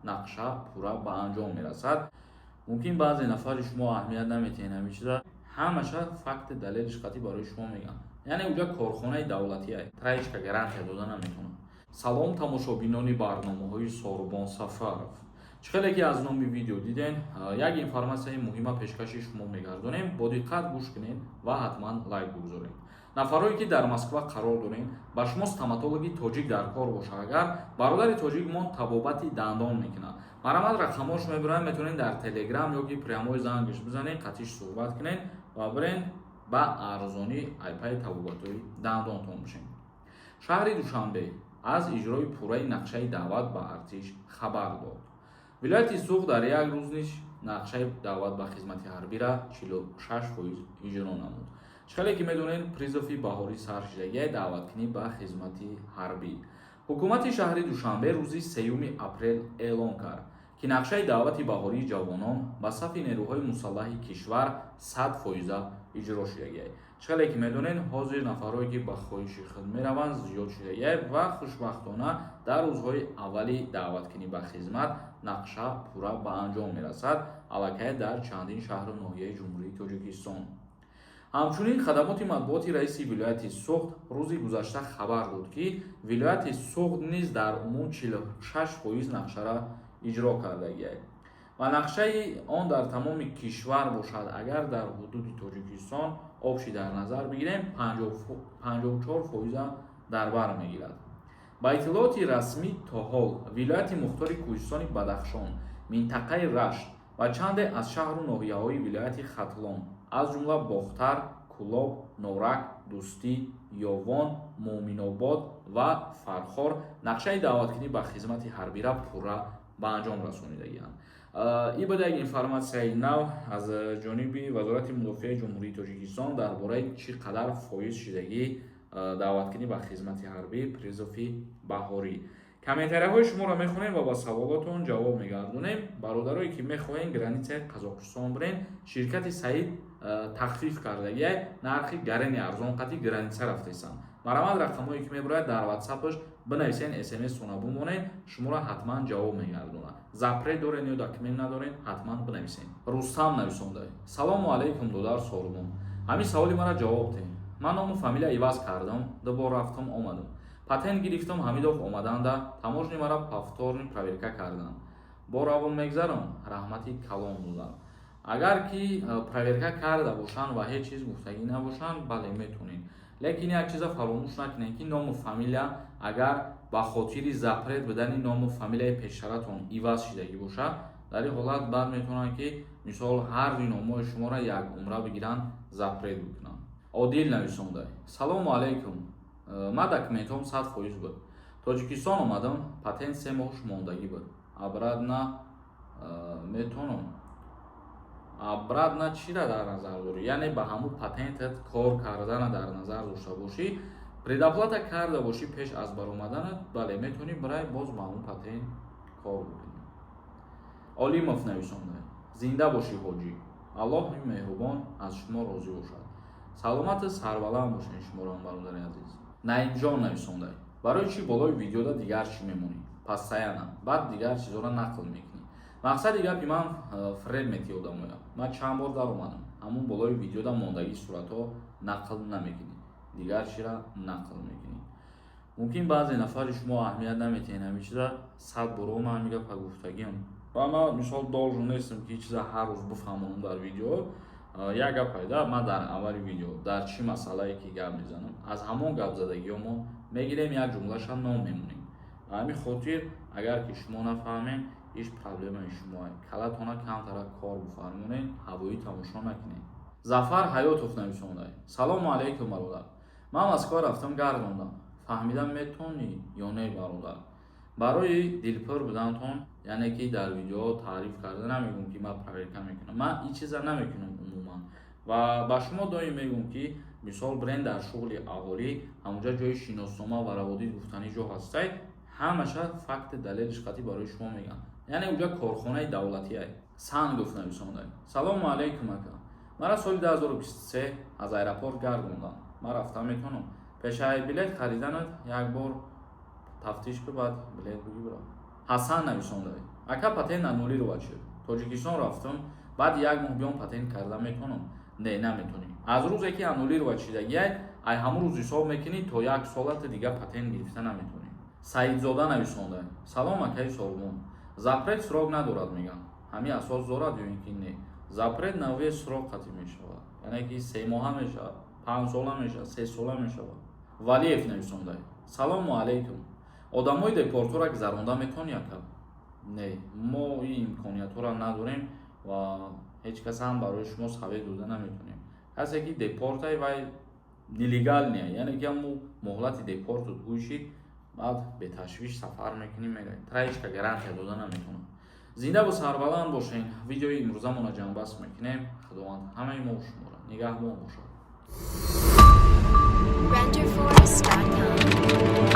Нақша пурра ба анҷом мерасад. Мумкин, баъзе нафари шумо аҳамият наметиҳед ҳамин чиза. Ҳамаша факти, далелиш қатъӣ барои шумо мегӯям. Яъне уҷа корхонаи давлатия, троечка гарантия дода наметавонад. Салом, тамошобинони барномаҳои Сорубон Сафаров! Чӣ хеле ки аз номи видео диден, як информатсияи муҳима пешкаши шумо мегардонем. Бо диққат гӯш кунед ва ҳатман лайк бигузоред. Нафарое ки дар Москва қарор дорем, ба шумо стоматологи тоҷик дар кор боша агар, бародари тоҷикмон табобати дандон мекунад. Марҳамат, рақамҳош мебурам, метавонед дар Телеграм ё ки прямой зангш бизанед, қатиш суҳбат кунед ва бирен, ба арзонӣ айпаи табобатҳои дандонтон бошед. Шаҳри Душанбе аз иҷрои пурраи нақшаи даъват ба артиш хабар дод. Вилояти Суғд дар як рӯз низ нақшаи даъват ба хизмати ҳарбира 46% иҷро намуд. Чӣ хеле ки медонед, призыви баҳорӣ сар шудагия, даъваткунӣ ба хизмати ҳарбӣ. Ҳукумати шаҳри Душанбе рӯзи 3 апрел эълон кард, ки нақшаи даъвати баҳории ҷавонон ба сафи нерӯҳои мусаллаҳи кишвар 100 фоиза иҷро шудагия. Чӣ хеле ки медонед, ҳозир нафарое ки ба хоҳиши худ мераванд, зиёд шудагия ва хушбахтона дар рӯзҳои аввали даъваткунӣ ба хизмат нақша пурра ба анҷом мерасад аллакай дар чандин шаҳру ноҳияи Ҷумҳурии Тоҷикистон. Ҳамчунин хадамоти матбуоти раиси вилояти Суғд рӯзи гузашта хабар дод, ки вилояти Суғд низ дар умум 46% нақшара иҷро кардагиай ва нақшаи он дар тамоми кишвар бошад агар, дар ҳудуди Тоҷикистон общий дар назар бигирем, 54 фоиза дар бар мегирад. Ба иттилооти расмӣ, то ҳол вилояти мухтори Кӯҳистони Бадахшон, минтақаи Рашт ва чанде аз шаҳру ноҳияҳои вилояти Хатлон, аз ҷумла Бохтар, Кӯлоб, Норак, Дӯстӣ, Ёвон, Муъминобод ва Фархор нақшаи даъваткунӣ ба хизмати ҳарбира пурра ба анҷом расонидагианд. Ин буд як информатсияи нав аз ҷониби Вазорати мудофиаи Ҷумҳурии Тоҷикистон дар бораи чӣ қадар фоиз шидагӣ даъваткунӣ ба хизмати ҳарбӣ, призыви баҳорӣ. Комментарияҳои шуморо мехонем ва ба саволотон ҷавоб мегардонем. Бародарое ки мехоҳем границаи Қазоқистон бирен, ширкати Саид тахфиф кардагиай, нархи гарени арзон қати граница рафтесам. Марҳамат, рақамҳое ки мебарояд, дар Ватсапаш бинависен, смс-тона бимонед, шуморо ҳатман ҷавоб мегардонад. Запрет дорен ё документ надорен, ҳатман бинависен. Рустам нависонда: «Салому алайкум, додар Сорубон, ҳамин саволи мара ҷавоб диҳем. Ман ному фамилия иваз кардам, ду бор рафтам омадам, патент гирифтам. Ҳамидов омаданда таможни мара повторный проверка карданд. Бо равон мегзарам? Раҳмати калон додам.» Агар ки проверка карда бошанд ва ҳеҷ чиз гуфтагӣ набошанд, бале, метонед. Лекин як чиза фаромӯш накунед, ки ному фамилия агар ба хотири запрет будани ному фамилияи пештаратон иваз шидагӣ бошад, дар ин ҳолат баъд метавонанд, ки мисол ҳар дуи номҳои шуморо як умра бигиранд, запрет бикунанд. Одил нависонда: «Салому алайкум, ман документҳом 100% буд, Тоҷикистон омадам, патент 3 моҳш мондагӣ буд, обратно метавонам?» Обратно чира дар назар дорӣ? Яъне ба ҳамун патентат кор кардана дар назар дошта бошӣ, предоплата карда бошӣ пеш аз баромаданат, бале, метавонӣ бирай, боз ба ҳамун патент кор бикунӣ. Олимов нависонда: «Зинда бошӣ, ҳоҷӣ, Аллоҳи меҳрубон аз шумо розӣ бошад, саломату сарбаланд бошед шуморо, бародари азиз.» Наимҷон нависонда: «Барои чӣ болои видеода дигар чӣ мемонӣ постоянно, баъд дигар чизҳоро нақл мекунӣ?» Мақсади гапи ман фреб мети одамоя. Ман чанд бор даромадам, ҳамун болои видеода мондагии суратҳо нақл намекунӣ, дигар чира нақл мекунӣ. Мумкин, баъзе нафари шумо аҳамият наметиҳед ҳамин чиза. Сад боро ман ҳамин гапа гуфтагиам ва ман мисол должен нестам, ки чиза ҳар рӯз бифаҳмонам дар видео. Як гап пайда, ман дар аввали видео дар чӣ масъалае ки гап мезанам, аз ҳамон гапзадагиҳо мо мегирем, як ҷумлаша ном мемонем. Ба ҳамин хотир, агар ки шумо нафаҳмем, ҳеҷ проблемаи шумоа. Калатона камтара кор бифармонед, ҳавоӣ тамошо накунед. Зафар Ҳаётов нависонда: «Салому алайкум, бародар, ман Москва рафтам, гардондам, фаҳмидам, метонӣ ё не, бародар?» Барои дилпур будантон, яъне ки дар видео таъриф карда намегӯм, ки ман проверка мекунам. Ман ин чиза намекунам умуман ва ба шумо доим мегӯм, ки мисол бренд дар шуғли аҳолӣ, ҳамунҷа ҷои шиноснома ва раводид гуфтанӣ ҷо ҳастай, ҳамаша факти, далелиш қатъӣ барои шумо мегӯям. Яъне уҷа корхонаи давлатие. Сангов нависонда: «Салому алайкум, ака, мара соли 2023 аз аэропорт гардонданд, ман рафта метавонам?» Пешаи билет хариданат як бор тафтиш ку, баъд билет буги, бира. Ҳасан нависонда: Ака, патент аннулировать шуд, Тоҷикистон рафтум, баъд як моҳ биём, патент карда метавонам? Не, наметонӣ. Аз рӯзе ки аннулировать шидагиай, ай ҳамун рӯз ҳисоб мекунӣ, то як солата дига патент гирифта наметонӣ. Саидзода нависонда: «Салом, акаи Сорбон, запрет срок надорад мегӯям, ҳамин асос дорад ё ин ки не?» Запрет на весь срок қатъӣ мешавад, яъне ки 3 моҳа мешавад, 5 сола мешавад, 3 сола мешавад. Валиев нависонда: «Салому алайкум, одамои депортҳоро гузаронда метавонӣ, ака?» Не, мо ин имкониятҳоро надорем ва ҳеҷ кас ҳам барои шумо совет дода наметавонем. Касе ки депортай, вай нелегальный, яъне ки ҳаму муҳлати депорту ҳуй шид, баъд беташвиш сафар мекунӣ, меравӣ. Тра ҳеҷ ка гарантия дода наметавонам. Зиндаву сарбаланд бошен. Видеои имрӯзамонро ҷамъбаст мекунем. Худованд ҳамаи мо шуморо нигаҳбон бошад. Renderforest.com.